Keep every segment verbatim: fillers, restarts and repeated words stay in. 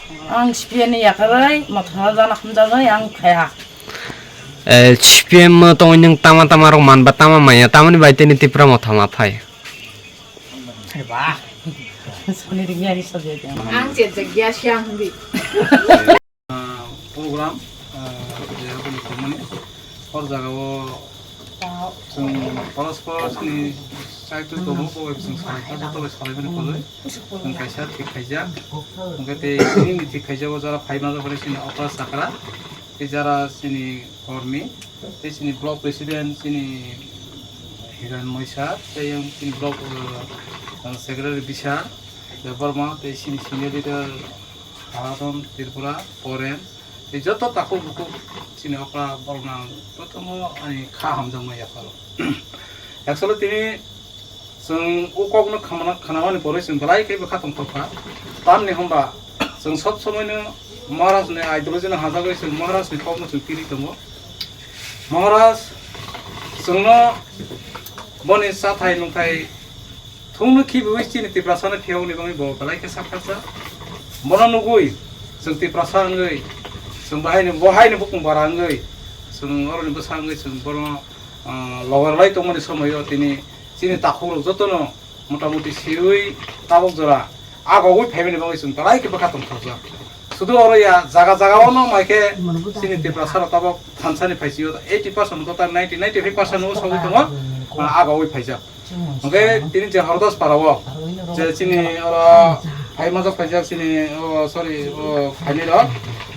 Ang C P M ni yakarwi, mothano jana hamjaknai ang khaiha. Eh, C P M no tongwi nwng tama tama rok manba tama manya, tamoni bai tini Tipra motha ma phai. Ba. Sani ringya ni sabjek. Ang chejak ya siang hindi. Ah, program, ah, je aboni tongmani hor jagao chwng porospor chini side o tongo, bo bai chwng salai kha, joto bai salai mani kwrwi. Chwng kaisa thik khaijak. Hwnkhe tei chini thik khaijago jara phai manjak phai chini okra sakra. Tei jara chini kormi, tei chini block president chini Hiran Moisa, tei yang chini block, uh, secretary Bishal Debbarma, tei chini senior leader Haradon Tripura, Poren, tei joto takhuk bukhuk chini okra borok nang jotono ani kha hamjakma yapharo. Actually tini chwng o kokno khamana, khanamani pore chwng belai khe bwkha tongthok kha. Tamni hwnba chwng sob somoino Maharaj ni ideology no hajagwi chwng Maharaj ni kokno chwng tini tongo. Maharaj chwngno boni chathai nungthai Thungno khibiwi chini Tiprasano phiyokni bagwi bo belai khe sakharsa. Bono nugwi chwng Tiprasa wngwi, chwng bahaini, bo haini bukung bara wngwi, chwng oroni bwsa wngwi chwng bono, ah, logar lai tongmani somoio tini chini takhukrok jotono motamuti siwi tabuk jora agogwi phaimani bagwi chwng belai khe bwkha tongthokjak. Sudu oro ya jaga jaga o no mai khe chini Tiprasa rok tabok thansani phaisio eighty percent to ta ninety, ninety-five percent o sogwi tongo, ah, agogwi phaijak. Hwnkhe tini je Hordas para o je chini oro phai majak phaijak chini o sorry o phaini rok,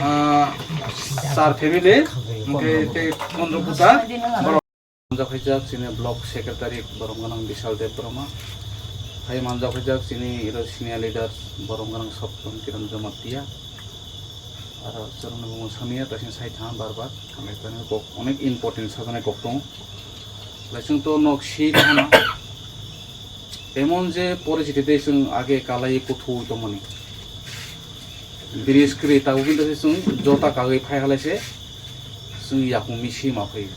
ah, char family hwnkhe tei pondro puta borok. Manjak phaijak chini block secretary borom gwnang Bishal Debbarma. Hai manjak phaijak chini iro senior leader borom gwnang Sopton Kiran Jamatia. Aro chwrwngno bumo samiya, taising sai thang bar bar. Hambai tani kok onek important sajaknai kok tongo. Laising to nok si thana. Emon je poricity tei chwng age kalai kuthu tongmani. Bridge kwrwi tabuk bini twi chwng jota kagwi phai halai se chwng yakung mi si ma phai.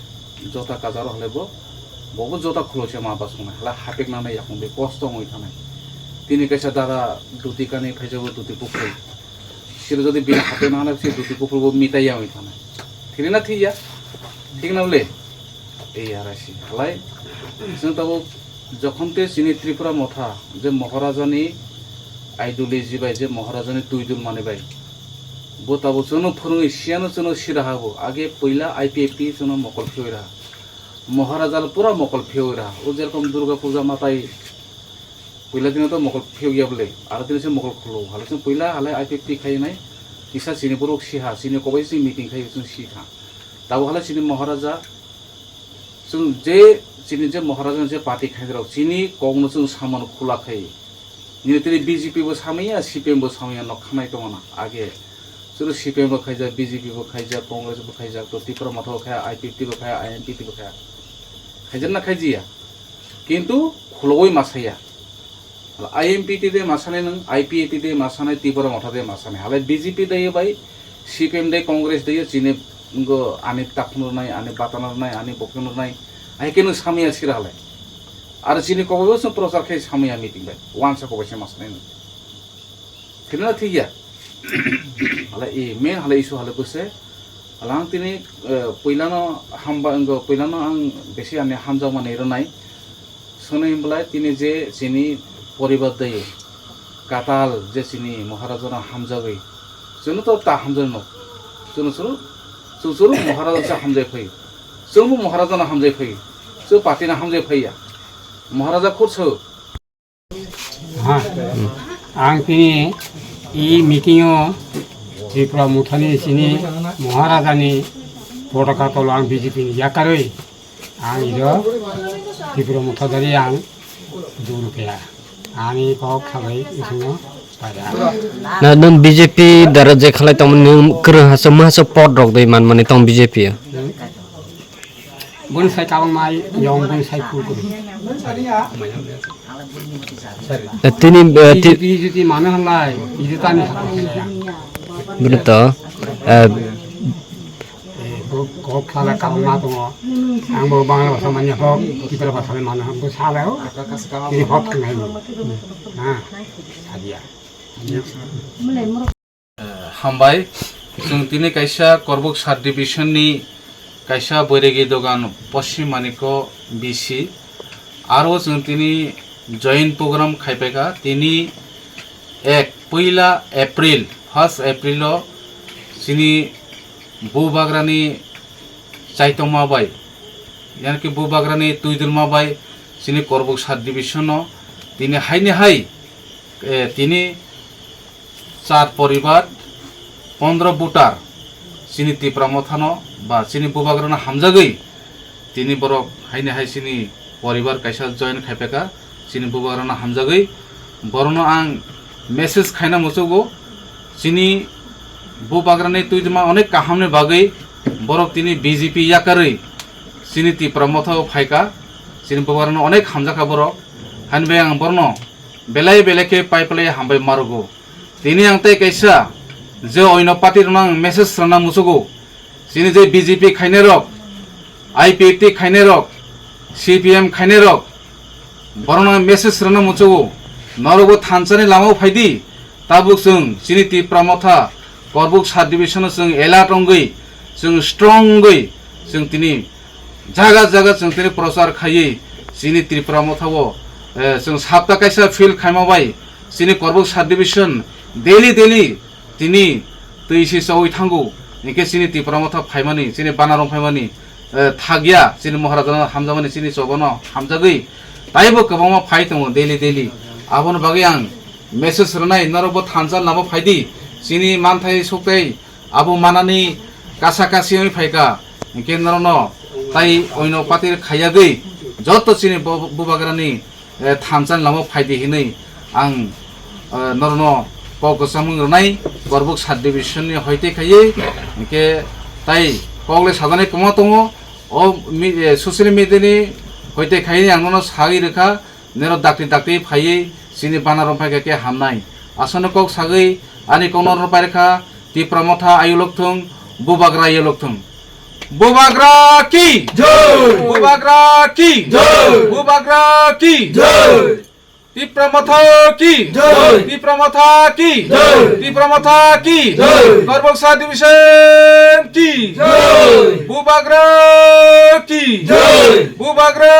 Jota kajaro halai bo, bo bo jota khulo se ma basongnai. Halai hapek nanai yakung bai kosto wngwi thanai. Tini kaisa dada duti kanwi phaijago duti bukhuk. Siro jodi bini hapek nanai se duti bukhuk bo mitai ya wngwi thanai. Thini na thik ya? Thik na le? Ei ya raisi. Halai chwng tabuk jokhon te chini Tripura motha je Maharaja ni ideology bai je Maharaja ni twi dul mani bai. Bo tabuk chwngno phwrwngwi siyano chwngno sira habo. Age puila I P F T chwngno mokol phiyoi raha. Maharaja le pura mokol phiyoi raha. O jerokom Durga puja matai puila dino to mokol phiyok ya bole. Aro dino se mokol khulo. Hale chwng puila hale I P F T khai nai. Kisa chini borok siha, chini kobai chini meeting khai chwng si tha. Tabuk hale chini Maharaja Chwng je chini je Maharaja ni je party khairok chini kokno chwng samano khula khai. Nini tini B J P bo samaya, C P M bo samaya nok khanai tongna age. Chwng C P M bo khaijak, B J P bo khaijak, Congress bo khaijak, to Tipra motha bo khai, I P F T bo khai, I M P T bo khai. Khaijak na khaijiya. Kintu khulogoi masaya. I M P T de masanai nwng, I P A T de masanai, Tipra motha de masanai. Halai B J P de bai, C P M de, Congress de chini ngo ani takhunrwnai, ani batanarwnai, ani bokhunrwnai. Hai khe nwng samya sira halai. Aro chini kokbo chwng prochar khe samya meeting bai. Wansa kobo se masanai nwng. Thikna thikya. Halai i main halai issue halai bwse. Halai ang tini, eh, puilano hamba wnggo, puilano ang besi ani hamjakmani rwnai. Swnwi hwnblai tini je chini poribar dai katal je chini Maharaja no hamjagwi chwngno to ta hamjakno chwngno chwngno chwngno Maharaja se hamjai phai chwngbo Maharaja no hamjai phai chwng party no hamjai phaiya Maharaja khurso. Ha. Ang tini i meeting o Tripura Mothani chini Maharaja ni potaka tolo ang B J P ni yakarwi Ang ido Tipra Motha dari ang duru kaya. Ani kok khabai isingo pada. Na, nwng B J P dara je khalai tongmani nwng kwrwng hasa masa pot rok dei manmani tong B J P o. Bun sai kabang mai yong bun sai kul kul. Eh, tini, eh, ti- B J P juti mano halai, idu tani hakor saya. Bener to. Eh, Eh, bo kok khala kabangma tongo. Ang bo Bangla bhasha manya hok, Tripura bhasha le mano hok, bo sala o. Tini hok khnai bo. Ha, sadia. Eh, Hambai, chwng tini kaisa Korbuk sub division ni kaisa Boiregi dogan Poschim Manikko B C. Aro chwng tini join program khaipaikha. Tini ek puila April, first April o chini bubagrani chaitokma bai, yani ki bubagrani twidulma bai chini Korbuk sub division o tini haini hai, eh, tini char poribar, pondro voter chini Tipra Mothano ba chini bubagrano hamjagwi tini borok haini hai chini poribar kaisa join khaipaikha, chini bubagrano hamjagwi. Borokno ang message khaina muchugo, chini bubagrani twidulma onek kahamni bagwi borok tini B J P yakarwi chini Tipra Mothao phaikha, chini bubagrano onek hamjakha borok, haini bai ang borokno belai belai khe pai phlai hambai marugo. Tini ang tei kaisa je oino party rokno ang message rwna muchugo. Chini je B J P khainai rok, I P F T khainai rok, C P M khainai rok, borokno ang message rwna muchugo. Norokbo thansani lamao phaidi, tabuk chwng chini Tipra Motha Korbuk sub division o chwng alert wngwi, chwng strong wngwi, chwng tini jaga jaga chwng tini prochar khaiwi chini Tipra Mothao, eh, chwng sapta kaisa field khaima bai chini Korbuk sub division daily daily tini twi si chaui thango. Hinkhe chini Tipra Motha phaimani, chini Banarom phaimani, eh, thakya, chini Maharajano hamjakmani, chini Chobano hamjagwi taibo kwbangma phai tongo daily daily. Aboni bagwi ang message rwnai, norokbo thansa lama phaidi, chini manthai sukthai abo manani kasa kasi wngwi phaikha, hinkhe norokno tai oino patir khaiyagwi joto chini bo-, bubagrani, eh, thansa lama phaidi hinwi ang, eh, norokno kok kwchangmung rwnai Korbuk sub division ni hoite khaiwi, hinkhe tai kok le sajani kwma tongo, o mi-, eh, social media ni hoite khaiwi ang nono sagwi rwkha. Nero dakti dakti phaiwi chini Banarom phaikha khe hamnai. Aswkno kok sagwi ani kokno rwpai rwkha, Tipra Motha ayolok thung, Bubagra ayolok thung. Bubagra ki! Jai! Bubagra ki! Jai! Bubagra ki! Jai! Tipra Motha ki! Jai! Tipra Motha ki! Jai! Tipra Motha ki! Jai! Korbuk sub division ki! Jai! Bubagra ki! Jai! Bubagra